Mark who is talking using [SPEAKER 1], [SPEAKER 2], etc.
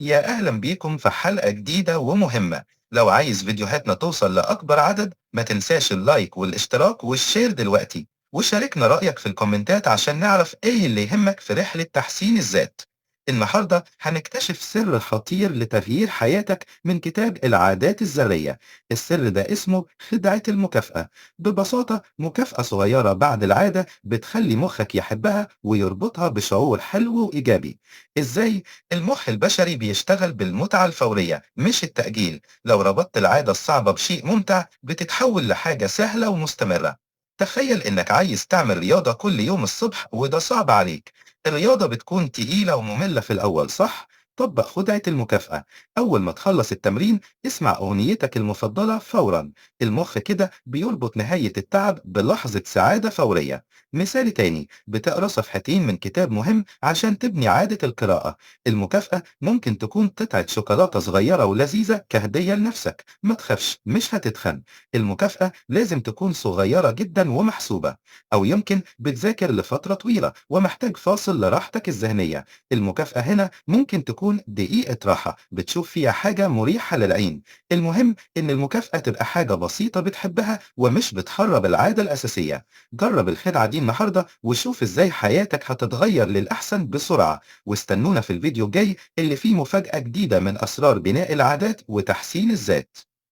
[SPEAKER 1] يا أهلا بيكم في حلقة جديدة ومهمة. لو عايز فيديوهاتنا توصل لأكبر عدد، ما تنساش ال like والاشتراك وال share دلوقتي، وشاركنا رأيك في الكومنتات عشان نعرف إيه اللي يهمك في رحلة تحسين الذات. النهاردة هنكتشف سر خطير لتغيير حياتك من كتاب العادات الذرية. السر ده اسمه خدعة المكافأة. ببساطة، مكافأة صغيرة بعد العادة بتخلي مخك يحبها ويربطها بشعور حلو وإيجابي. إزاي؟ المخ البشري بيشتغل بالمتعة الفورية مش التأجيل. لو ربطت العادة الصعبة بشيء ممتع، بتتحول لحاجة سهلة ومستمرة. تخيل إنك عايز تعمل رياضة كل يوم الصبح وده صعب عليك. الرياضة بتكون تقيلة ومملة في الأول، صح؟ طبق خدعة المكافأة. أول ما تخلص التمرين، اسمع أغنيتك المفضلة فورا. المخ كده بيربط نهاية التعب بلحظة سعادة فورية. مثال تاني، بتقرأ صفحتين من كتاب مهم عشان تبني عادة القراءة. المكافأة ممكن تكون قطعة شوكولاتة صغيرة ولذيذة كهدية لنفسك. ما تخافش، مش هتتخن. المكافأة لازم تكون صغيرة جدا ومحسوبة. أو يمكن بتذاكر لفترة طويلة ومحتاج فاصل لراحتك الذهنية. المكافأة هنا ممكن تكون دقيقة راحة بتشوف فيها حاجة مريحة للعين. المهم إن المكافأة تبقى حاجة بسيطة بتحبها ومش بتخرب العادة الأساسية. جرب الخدعة دي النهاردة وشوف إزاي حياتك هتتغير للأحسن بسرعة. واستنونا في الفيديو الجاي اللي فيه مفاجأة جديدة من أسرار بناء العادات وتحسين الذات.